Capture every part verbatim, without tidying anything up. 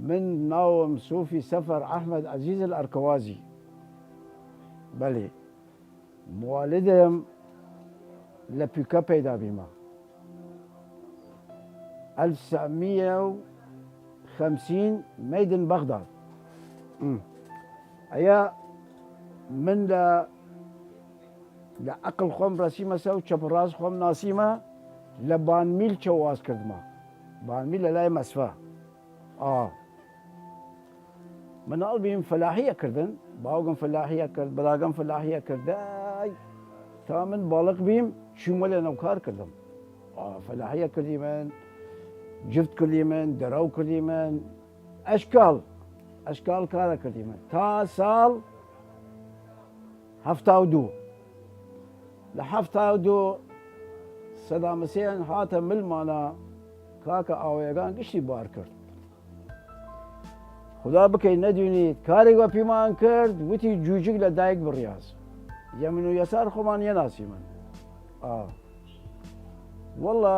من ناوم سوفی سفر احمد عزیز الارکوازی. بەلی. موالدم لە پیکە پەیدا بیمە. الف سەمسەد و خەمسین، made in بەغداد. م. ئەیا من لە، لە عەقڵ خوەم رەسیمەسە و چەپ و راس خوەم ناسیمە، لە بانمیل چەو واز کردمە. بانمیل لە لای مەسفە. ئا. مناڵ بیم فەلاحیە کردن، باوگم فەلاحیە کرد، براگم فەلاحیە کرد، دای تا من باڵق بیم، چیم وەلێ نەو کار کردم. ئا، فەلاحیە کردیمن، جفت کردیمن، دەرەو کردیمن، ئەشکال، ئەشکال کارە کردیمن. تا ساڵ هەفتا و دوو. لە هەفتا و دوو سەدام حسێن هاتە ملمانە، کاکە ئاوەیەگان گشتی بار کرد. خودا بکەی نەدوینیت، کارێک وە پیمان کرد، وتی جوجیگ لە دایک بڕیاز. یەمن و یەسار خوەمان یەناسیمن. ئا. وەڵا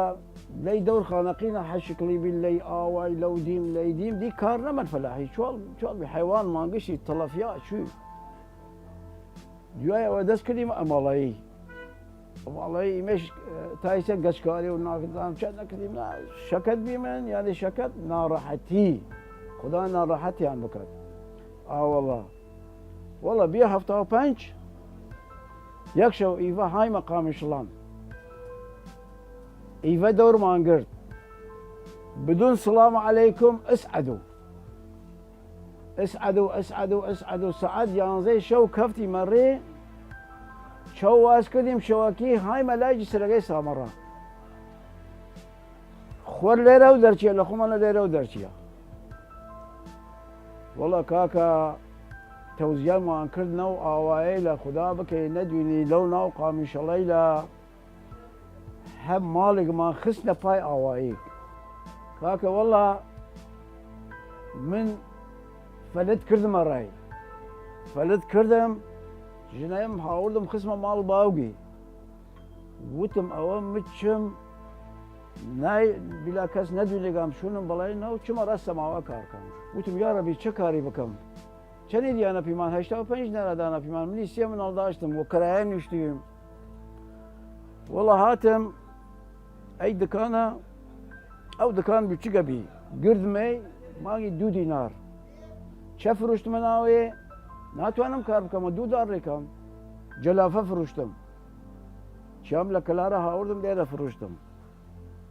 لەی دەور خانەقینە هەشکڵی بی لەی ئاوای لەو دیم لەی دیم، دی کار نەمەن فەلاحی، چوال، چوال بی حەیوان مانگشی تەڵەفیا چوی. دویای ئەوە دەس کردیم ئەماڵایی. ئەماڵایی ئیمەش، ئە، تایسە گەشکاری و ناکردام چەند نەکردیم، نا، شەکەت بیمن، یعنی شەکەت ناڕەحەتی. خودا ناڕەحەتیان بکەت. ئا وەڵا. وەڵا بیە هەفتا و پەنج، یەک شەو ئیڤە هایمە قامیشڵان. ئیڤە دەورمان گرد. بدون سڵام علیکم، ئسعدو. ئسعدو، ئسعدو، ئسعدو. سەعات یانزەی شەو کەفتیمە ڕێ، چەو واز کردیم شەوەکی، هایمە لای جسرەگەی سامەڕا. خوەر لێرەو دەرچیە، لە خوەمانە لێرەو دەرچیە. وەڵا کاکە، تەوزیەمان کرد نەو ئاوایەیلە، خودا بکەی نەدوینی لەو ناو قامیشەڵەیلە. هەم ماڵێگمان خستنە پای ئاوایی. کاکە وەڵا من فەلت کردمە ڕای. فەلت کردم، ژنەیم هاوردم خستمە ماڵ باوگی. وتم ئەوە مچم نای، بلا کەس نەدوینێگام شونم بەڵێ نەو، چمە ڕەس سەماوا کار کەم. وتم یا ڕەبی چە کاری بکەم؟ چەنی دیانە پیمان؟ هەشتا و پەنج نەرە دانە پیمان. منی سێ مناڵ داشتم و کەرایە نیشتیم. وەڵا هاتم ئەی دکانە، ئەو دکان بچگە بی، گردمەی ماگی دوو دینار. چە فروشتمە ناوێ؟ ناتوانم کار بکەم، دوو دار ڕێکم. جەلافە فروشتم. چیام لە کەلارە هاوردم لێرە فروشتم.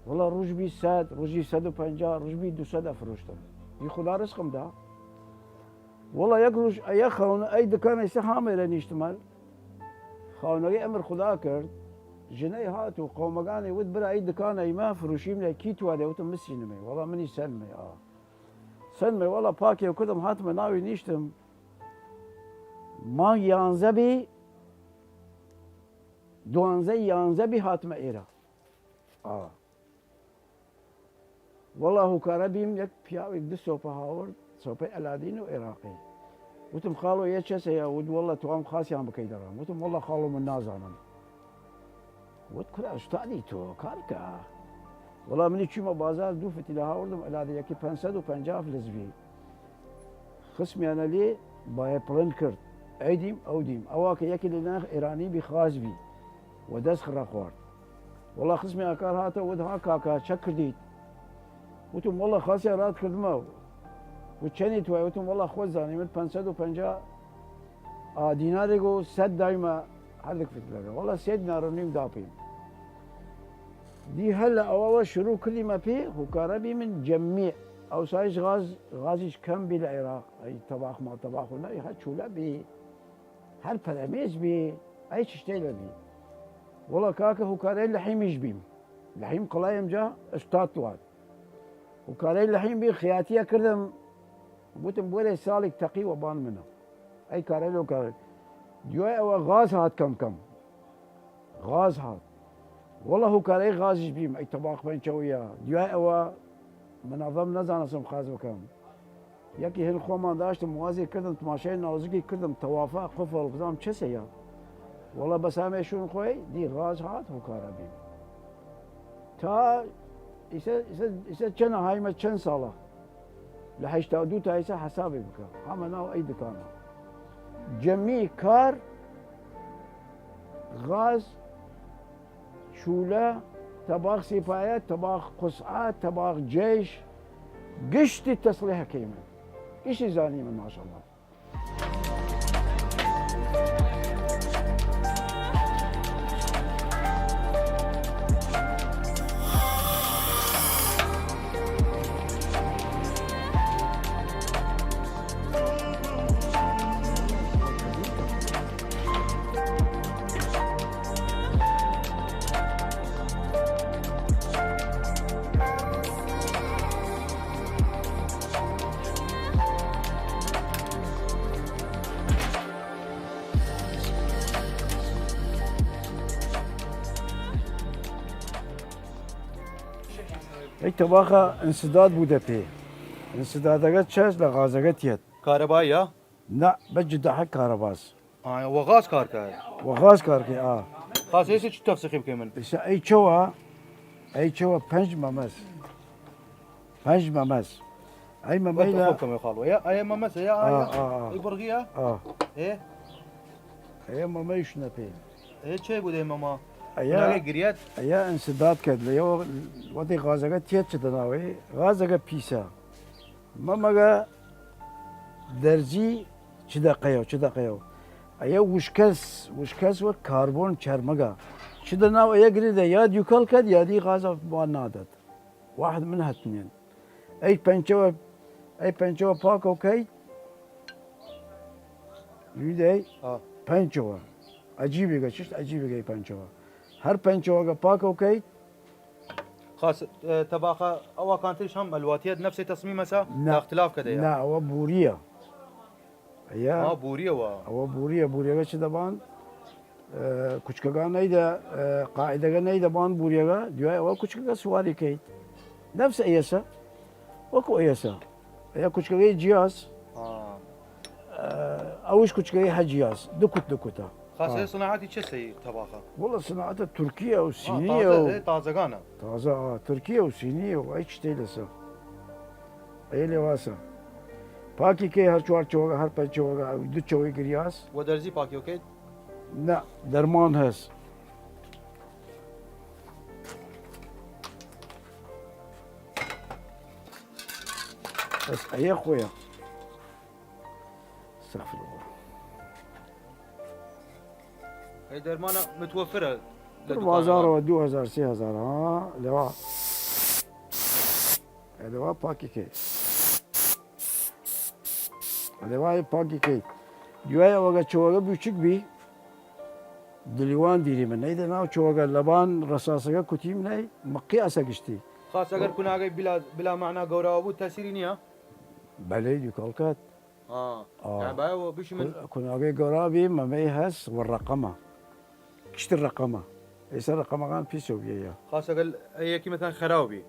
وەڵا ڕوژ بی سەد، ڕوژی سەد و پەنجا، ڕوژ بی دوو سەد ئەفروشتم. ئی خودا ڕزقم دا. وەڵا یەک ڕوژ ئەیە خەون ئەی دکان ئەیسە هامێرە نیشتمەل. خاونەگەی ئەمر خودا کرد، ژنەی هات و قەومەگانی وت برا ئی دکانە ئیمە فروشیم لە کی توادێ؟ وتم مسینمێ، وەڵا منی سەنمێ ئا. سەنمێ وەڵا پاکێ کردم هاتمە ناوی نیشتم. مانگ یانزە بی، دوانزە یانزە بی هاتمە ئێرە. ئا. وەڵا هوکارە بیم، یەک پیاوێک دو سۆپە هاورد، سۆپەی ئەلادین و عێراقی. وتم خاڵۆ یە چەسە یا؟ وت وەڵا توام خاسیان بکەی دەڕام. وتم وەڵا خاڵۆ من نازانم. وت کورە ئوستادی تۆ کار کە. وەڵا منی چویمە بازار دو فتیلە هاوردم ئەلادی یەکی پەنج سەد و پەنجا فلس بی. خسمیانە لێ بایە پڵن کرد. ئەی دیم ئەو دیم. ئەوا کە یەکی لە ناخ ئێرانی بی خاز بی. و دەس خڕە خوارد. وەڵا خسمی ئاکار هاتە وت ها کاکا چە کردیت؟ وتم وەڵا خاسیان رات کردمە. وت چەنی توای؟ وتم وەڵا خوەت زانی من پەنج سەد و پەنجا ئا دینارێگ و سەد دایمە هەردک فتلەگە. وەڵا سێ دینار و نیم داپیم. دی هەر لە ئەوەوە شروع کردیمە پێ هوکارە بی من جەمیع. ئەوسایش غاز، غازیش کەم بی لە عێراق. ئەی تەباخ ما تەباخ و نای هەر چولە بی. هەر پەرەمێز بی، ئەی چشتەی لە بی. وەڵا کاکە هوکارەی لەحیمیش بیم. لەحیم قڵای ئەمجا ئەشتاد وات. هوکارەی لەحیم بی خیاتیە کردم. گوتم بۆرێ ساڵیک تەقی وە بان منە. ئەی کارەی لەو کارەی. دوای ئەوە غاز هات کەم کەم. غاز هات. وەڵا هوکارەی غازیش بیم، ئەی تەباق پەنچەویە. دوای ئەوە منەظەم نەزانستم خاز بکەم. یەکی هن خوەمان داشتم وازی کردم، تماشای ناوزگی کردم، تەوافە قفڵ بزانم چەسە یا. وەڵا بەسامێ شون خوەی، دی غاز هات هوکارە بیم. تا ئیسە، ئیسە، ئیسە چەنە هایمە چەن ساڵە. لە هەشتا و دوو تا ئیسە حەسابی بکە، هەمە ناو ئەی دکانە. جەمی کار، غاز، چوولە، تەباخ سیپایە، تەباخ قوسعە، تەباخ جەیش، گشتی تەسلیح کەیمن. ئیشی زانیمن ماشەڵڵا. ئەی تەباخە انسداد بوودە پێ. انسدادەگە چەس لە غازەگە تیەت. کارەبایە؟ نە، بە جدە حەک کارەباس. ئایا وە غاز کار کار؟ وە غاز کار کە، ئا. خاس ئێسە چ تەفسیقی بکەی من؟ ئێسە ئەی چەوە، ئەی چەوە پەنج مەمەس. پەنج مەمەس. ئەی مەمەی وەتە لە خۆ بکەمێ خاڵ. وە یا، ئەیە مەمەسە، یا، ئا، ئایا؟ ئا، ئا. ئەی بڕغیە؟ ئا. ئێ؟ ئەیە مەمەیش نەپێ. ئەیە چێ بوو دەی مەمە؟ ئەیە، ناگەی گریاد؟ ئەیە انسداد کرد. لە یەوە وەتی غازەگە تێت چ دەناوەی؟ غازەگە پیسە. مەمەگە دەرزی چ دەقەیەو، چ دەقەیەو. ئەیە وشکەس، وشکەس وە کاربۆن چەرمەگە. چ دەناو ئەیە گریدە یا دیوکەڵ کەد یا دی غازە وان نادەت. واحد من هەتنێن. ئەی پەنچەوە، ئەی پەنچەوە پاکەو کەیت. ویدەی؟ ئا. پەنچەوە. عەجیبێگە، چشت عەجیبێگەی پەنچەوە. هەر پەنچەوەگە پاکەو کەیت. خاس، ئە، تەباخە ئەوە کانتریش هەم ئەلواتیەت نەفسێ تەسمیمەسە؟ نە. اختلاف کەدەیە. نە، ئەوە بوریە. ئەیە ها، بوریە وە. ئەوە بوریە، بوریەگە چ دەبان؟ ئە، کوچکەگان نەیدە، ئە، قاعدەگە نەیدە بان بوریەگە، دوای ئەوە کوچکەگە سواری کەیت. نەفس ئەیەسە، وەکو ئەیەسە. ئەیە کوچکەگەی جیاز. ئا. ئە، ئەوش کوچکەگەی هە جیاز. دو کوت، دو کوتە. خاس ئا. ئەی سناعەتی چە سەی تەباخە؟ وەڵا سناعەتە تورکیە و ئا، سینیە تازە، و ئەی تازەگانە. تازە، ئا، تورکیە و سینیە و ئەی چ تەی لەسە. ئەی لێواسە. پاکی کەی هەر چوار چەوەگە، هەر پەنج چەوەگە، دو چەوەی گریاس. وە دەرزی پاکی وەکەیت؟ نە، دەرمان هەس. بەس ئەیە خۆیە. استغفر الله. ئەی دەرمانە متوفرە لە بازارەوە دوکانەوە؟ دو هەزار، سێ هەزار، ها، لەوا. ئەلەوا پاکی کەی. ئەلەوا پاکی کەی. دوای ئەوەگە چەوەگە بچوک بی، دلیوان دیری من. نەیدە ناو چەوەگە لەبان ڕەساسەگە کوتیم نەی، مقیاسە گشتی. خاس ئەگەر کوناگەی بلا، بلا معنا گەوراوە بوو، تەسیری نییە؟ بەلەی دوکەڵ کات. ئا. ئا. یان بایەوە بشی من. کون-، کوناگەی گەورا بی، مەمەی هەس وە ڕەقەمە. گشتی ڕەقەمە. ئێسە ڕەقەمەگان پیسەو بیە. خاس ئەگەر یەکی مەتان خەراو بی.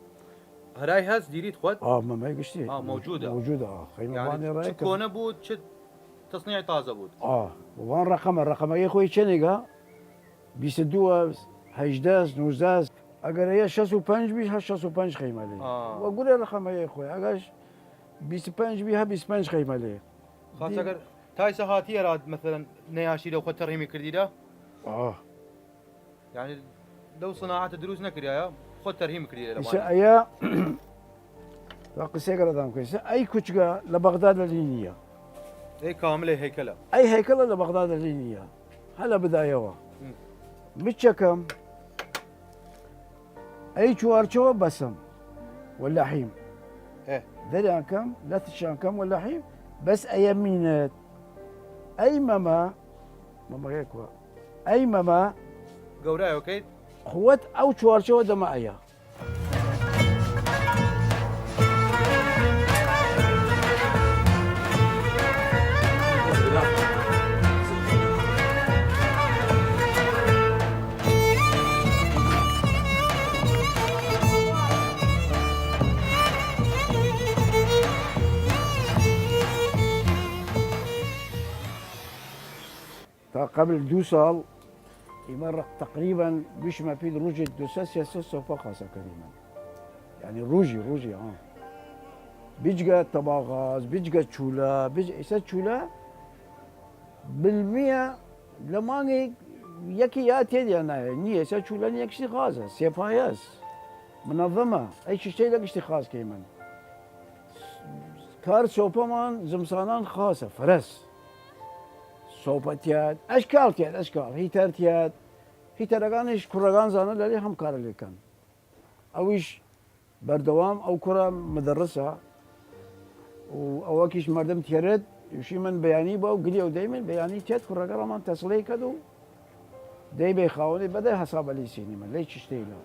هەرای هەس دیریت خوەت؟ ئا، مەمەی گشتی. ئا، موجودە. موجودە، ئا. خەیمە یعنی بانێ چ ڕای کە کۆنە بود، چ تصنیع تازە بود. ئا، وان ڕەقەمە، ڕەقەمەگەی خۆی چەنێگە؟ بیست و دو، هەژدە، نوزدە. ئەگەر ئەیە شەست و پەنج بی، هە شەست و پەنج خەیمە لێ. ئا. وە گورە ڕەقەمەگەی خۆی. ئەگەر بیست و پەنج بی، هە بیست و پەنج خەیمە لێ. خاس دی ئەگەر تایسە هاتی ئەراد، مەسەلەن، نەیاشی لەو خۆ تەڕیمی کردیدە؟ ئا. یعنی، لەو سناعەتە دروست نەکریایە، خۆ تەرهیم کردیدە لە ئیسە مالی. ئەیە، تا قسەیەگە ڕەدام کە. ئیسە ئەی کوچگە لە بەغداد لەلی نییە. ئەی کاملێ هەیکەلە. ئەی هەیکەلە لە بەغداد لەلی نییە. هەلە بدایەوە. م. مچەکەم، ئەی چوارچەوە بەسم وە لەحیم. ئێ. دەریان کەم، لەتشان کەم وە لەحیم، بەس ئەیە مینەت. ئەی مەمە، مەمەگەی کوە؟ ئەی مەمە. گەورایەوە کەیت؟ قوت ئەو چوارچەوە دەمە ئەیە. تا قبل دو ساڵ ئیمە ڕق-، تەقریبەن بشمە پید ڕوژێ دو سەد سێ سەد سۆفا خاسە کەریمن. یعنی ڕوژی، ڕوژی، ها. بیجگە تەبا غاز، بیجگە چوولە، بیج-، ئیسە چوولە بلمیە لە مانگێ یەکی یا تێدیا نایە. نیە، ئیسە چوولە نیە، گشتی غازە، سێ پایەس، منەظەمە، ئەی چشتەی لە گشتی خاز کەیمن. کار سۆپەمان زمسانان خاسە، فرەس. سۆپە تیاد، ئەشکال تیاد، ئەشکال، هیتەر تیاد. هیتەرەگانیش کوڕەگان زانە لەلی هەم کارە لێکەن. ئەویش بەردەوام ئەو کوڕە مدەڕسە و ئەوەکیش مەردم تێرێت، یوشی من بەیانی بە و گلی و دەیمن بەیانی تێت کوڕەگە ڕەمان تەسڵەی کەد و دەی بێ خاوەنی بەدە هەسابە لی سینی من، لەی چشتەیلە.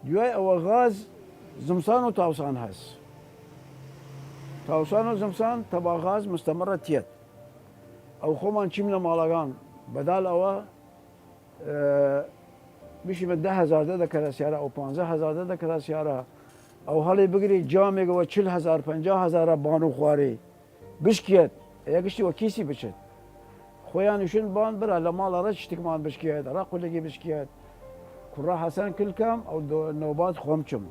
دویای ئەوە غاز زمسان و تاوسان هەس. تاوسان و زمسان تەبا غاز مستەمڕە تیەت. ئەو خۆمان چیم لە ماڵەگان بەدال ئەوە، ئە، بشیمە دە هەزار دە دەکەرە سیارە، ئەو پانزە هەزار دە دەکەرە سیارە. ئەو هەڵی بگری جامێک ئەوە چل هەزار، پەنجا هەزارە بان و خواری. بشکێت، ئەیە گشتی وە کیسی بچێت. خۆیان وشن بان برا لە ماڵە ڕە چشتکمان بشکێت، ڕە قولگی بشکێت. کوڕە حەسەن کلکەم، ئەو دو-، نەوبات خۆم چم.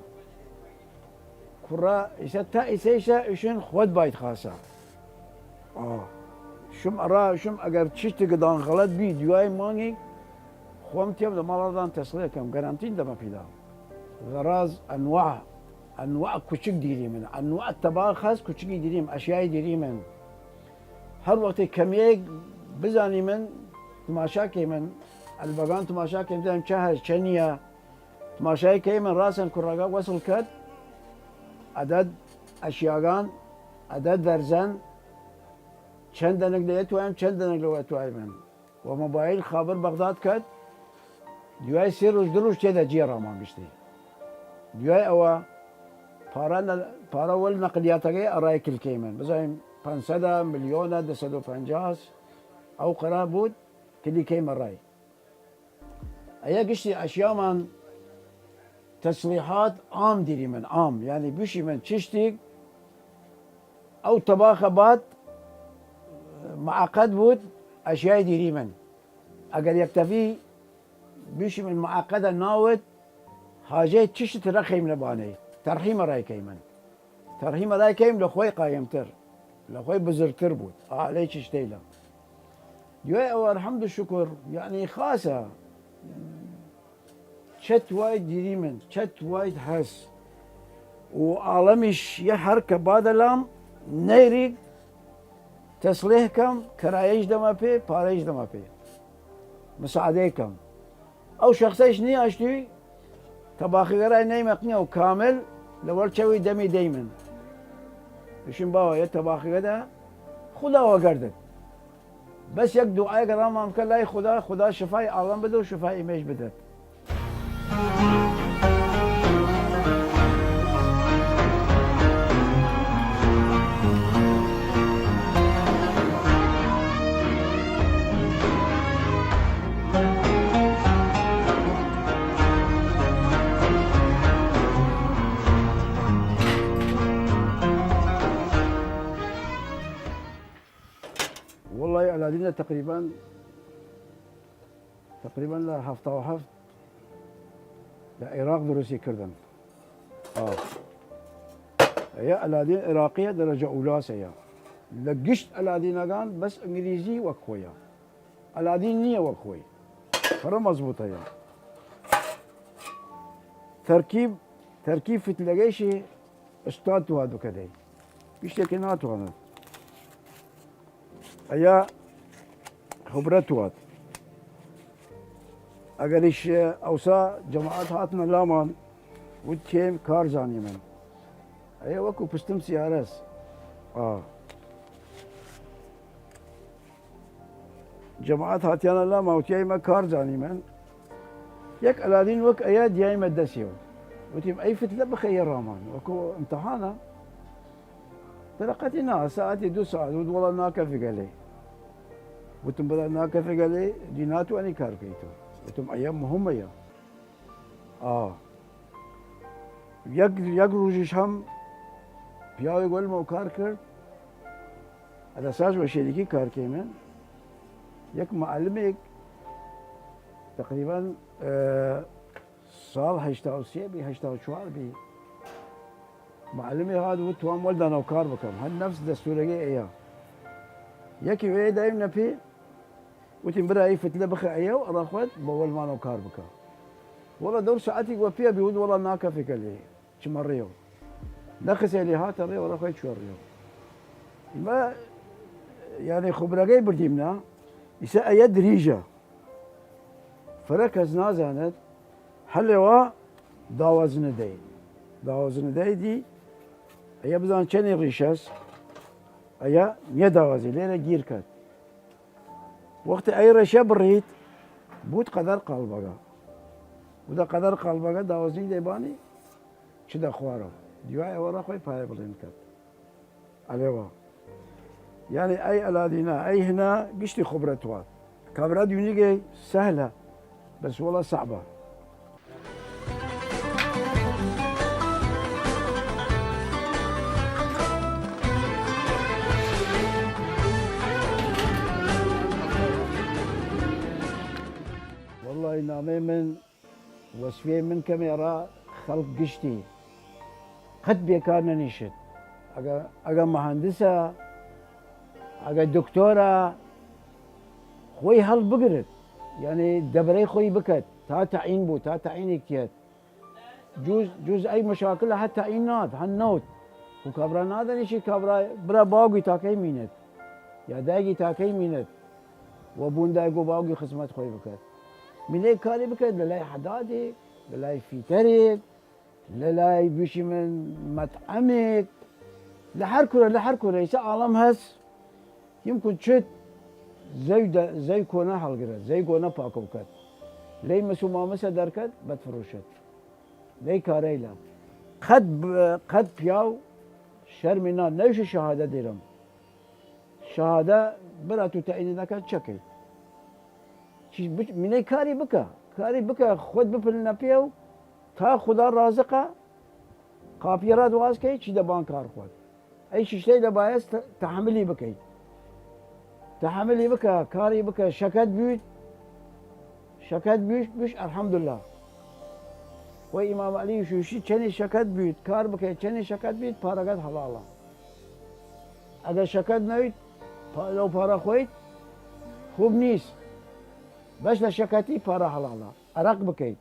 کوڕە ئیسە تا ئیسەیشە وشن خۆت بایت خاسە. ئا. شم ئەڕا، شم ئەگەر چشتک دان غەڵەت بی، دوای مانگی خۆم تێم لە ماڵەدان تەسڵێ کەم، گەرانتین دەمە پیدا. غەراز ئەنواع، ئەنواع کوچک دیری من، ئەنواع تەباخ هەس کوچکی دیریم، ئەشیای دیری من. هەر وەختێ کەمیەک بزانی من تماشا کەی من، ئەلبەگان تماشا کەی بزانیم چە هەس، چە نییە. تماشای کەی من ڕاسن کوڕەگە وەسڵ کەت، عەدەد ئەشیاگان، عەدەد دەرزەن، چەند دەنگ لە یە توایم، چەند دەنگ لە وە توایم من. و مۆبایل خابر بەغداد کەت، دویای سێ روژ، دو روژ تێدە جیە ڕامان گشتی. دویای ئەوە پارە نە-، پارە وەل نەقلیاتەگەی ئەڕای کلکەی من. بزانیم پەنج سەدە، ملیۆنە، دە سەد و پەنجاس، ئەو قەرا بود کلیکەی مەڕای. ئەیە گشتی ئەشیامان تەسلیحات عام دیری من، عام، یعنی بشی من چشتیک ئەو تەباخە باد معقد بود، ئەشیای دیری من. ئەگەر یەکتەفی بشی من معقدە ناوت، حاجەی چشت ترە خەیم لە بانەی، تەرحیمە ڕای کەی من. تەرحیمە ڕای کەیم لە خۆی قایمتر، لە خۆی بزرتر بود. ئا، لەی چشتەیلە. دوای ئەوە الحمد و شکر، یعنی خاسە. چەت وایت دیری من، چەت وایت هەس. و ئاڵەمیش یە هەر کە بادە لام، نەیریگ تەسلیح کەم، کەرایەیش دەمە پێ، پارەیش دەمە پێ. مساعدەی کەم. ئەو شەخسەیش نیاشتوی تەباخیگەرای نەیمەقنیە و کامل لە وەر چەوی دەمی دەیمن. بشم باوە یە تەباخیگەدە خودا وەگەردت. بەس یەک دوعایەگە ڕامان بکە لای خودا، خودا شفای ئاڵەم بدە و شفای ئیمەیش بدەت. وەڵای ئەلادینە تەقریبەن، تەقریبەن لە هەفتا و هەفت لە عێراق دروستی کردن. ئا. ئەیە ئەلادین عێراقیە دەرەجە ئولاس ئەیە. لە گشت ئەلادینەگان بەس ئنگلیزی وەک خۆیە. ئەلادین نییە وەک خۆی. فرە مەزبوط ئەیە. تەرکیب، تەرکیب فتلەگەیشی ئستاد تواد بکەدەی. گشتێکی ناتوانێت. ئەیا خبرە توات. ئەگەریش ئەوسا جەماعەت هاتنە لامان وت کێم کار زانیمن. ئەیە وەکو پشتم سیارەس. ئا. جەماعەت هاتیانە لاما وتیایمە کار زانیمن. یەک ئەلادین وەک ئەیا دیایمە دەسیەوە. وتیم ئەی فتلە بخەیە ڕامان وەکو ئمتحانە. دەرەقەتی نا، ساعەتی دو ساعەت وت وەڵا ناکەفی گەلێ. وتم بەڵا ناکەفی گەلێ، دی ناتوانی کار بکەیتەوە. وتم ئەیە مهمە یە. ئا. یەک، یەک رووژیش هەم پیاوێک وەلمەو کار کرد. ئەدە ساش وە شەریکی کار کەیمن. یەک معلمێک تقریباً، ئە، ساڵ هەشتا و سێ بی، هەشتا و چوار بی. معلمێ هات وت، توام وەل دانەو کار بکەم، هەر نەفس دەستوورەگەی ئەیا. یەکی وەێ دایمنە پێ، وتیم، برا ئی فتلە بخە ئەیەو ئەڕا خوەد بە وەل مانەو کار بکە. وەڵا دەور ساعەتیگ وە پیا بی، وت، وەڵا ناکەفێکە لێ چمە ڕێەو. نەخسێ لێ هاتە ڕێ، وەڵا خوەی چوە ڕێەو. ئیمە، یانی، خوبرەگەی بردیمنە، ئیسە ئەیە دریژە. فرە کەس نازانێت، هەلێوا داوەزنە دەی. داوەزنە دەی دی، ئەیە بزان چەنی ڕیشەس، ئەیە نیە داوەزی، لێرە گیر کەت. وەختێ ئەی ڕێشە بڕیت، بوود قەدەر قاڵبەگە. بوودە قەدەر قاڵبەگە، داوەزنی دەیبانی، چ دە خوارەو. دیوای ئەوە ڕا خوەی پایە بڵێن کەت. ئەلێوا. یانی ئەی ئەلادینە، ئەی هنە گشتی خبرە توات. کابرا دونیگەی سەهلە، بەس وەڵا سەعبە. وەڵای نامەی من وەسفیەی من کەمێ ئەڕا خەڵک گشتی قەت بێکار نەنیشت. ئەگە، ئەگە مەهەندسە، ئەگە دکتۆرە، خوەی هەڵ بگرت، یعنی دەبرەی خوەی بکەت، تا تەعین بوو، تا تەعینی کێت. جوز، جوز ئەی مشاکلە هە تەعین ناد، هە نەوت. و کابرا نادەنیشی کابرا برا باوگی تاکەی مینت، یا دایگی تاکەی مینت، و بوون دایگ و باوگی خزمەت خوەی بکەت. مینەی کاری بکەت لە لای حەدادێک، لە لای فیتەرێک، لە لای بویشی من مەتعەمێک، لە هەر کورە، لە هەر کورە، ئیسە ئاڵەم هەس، یمکن چت زەوی دە-، زەوی کۆنە هەڵگرە، زەوی کۆنە پاکەو کەت. لەی مس و مامسە دەرکەت، بەد فروشت. لەی کارەیلە. قەت ب-، قەت پیاو شەرمی نا، نەوشی شەهادە دیرم. شەهادە برا تو تەعینی نەکەن چەکەی. چی بچ-، مینەی کاری بکە. کاری بکە، خوەد بپلنە پێ و تا خودا رازقە، قاپی راد واز کەی، چی دەبان کار خوەد. ئەی شیشتەی لە بایەس تە-، تەحملی بکەی. تەحملی بکە، کاری بکە، شەکەت بوید، شەکەت بوید، بوش ئەلحەمدوللا. وەی ئیمام عەلی شوشی چەنی شەکەت بوید، کار بکەی، چەنی شەکەت بوید، پارەگەت حەڵاڵە. ئەگەر شەکەت نەوید، پا-، لەو پارە خوەید، خوب نیست. بەش لە شەکەتی پارە حەڵاڵە. ئەرەق بکەید.